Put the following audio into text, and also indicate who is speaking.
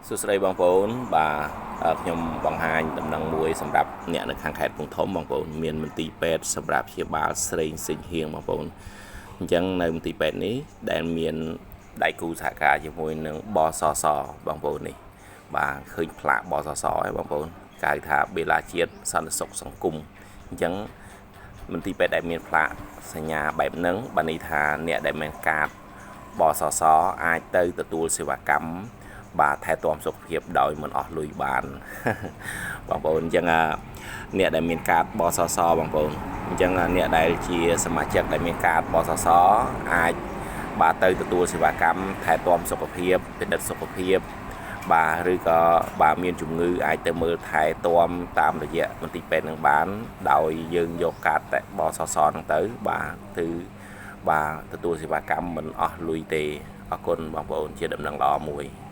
Speaker 1: សួស្តីបងប្អូនបាទខ្ញុំបង្ហាញដំណឹងមួយសម្រាប់អ្នកនៅខាងខេត្តកំពង់ធំបងប្អូនមានមន្ទីរពេទ្យសម្រាប់ព្យាបាលស្រេងសេងហៀងបងប្អូនអញ្ចឹងនៅមន្ទីរពេទ្យនេះដែលមានដៃគូសហការជាមួយនឹងបសសបងប្អូននេះបាទឃើញផ្លាកបសសហើយបងប្អូនគេហៅថាបេឡាជាតិសន្តិសុខសង្គមអញ្ចឹងមន្ទីរពេទ្យដែលមានផ្លាកសញ្ញាបែបហ្នឹងបានន័យថាអ្នកដែលមានកាតបសសអាចទៅទទួលសេវាកម្មបាទថែទាំសុខភាពដោយមិនអស់លុយបានបងប្អូនអញ្ចឹងអ្នកដែលមានកាតបសសបងប្អូនអញ្ចឹងអ្នកដែលជាសមាជិកដែលមានកាតបសសអាចបាទទៅទទួលសេវាកម្មថែទាំសុខភាពពិនិត្យសុខភាពបាទឬក៏បាទមានជំងឺអាចទៅមើលថែទាំតាមរយៈមន្ទីរពេទ្យនឹងបានដោយយើងយកកាតបសសហ្នឹងទៅបាទគឺបាទទទួលសេវាកម្មមិនអស់លុយទេអរគុណបងប្អូនជាដំណឹងល្អមួយ។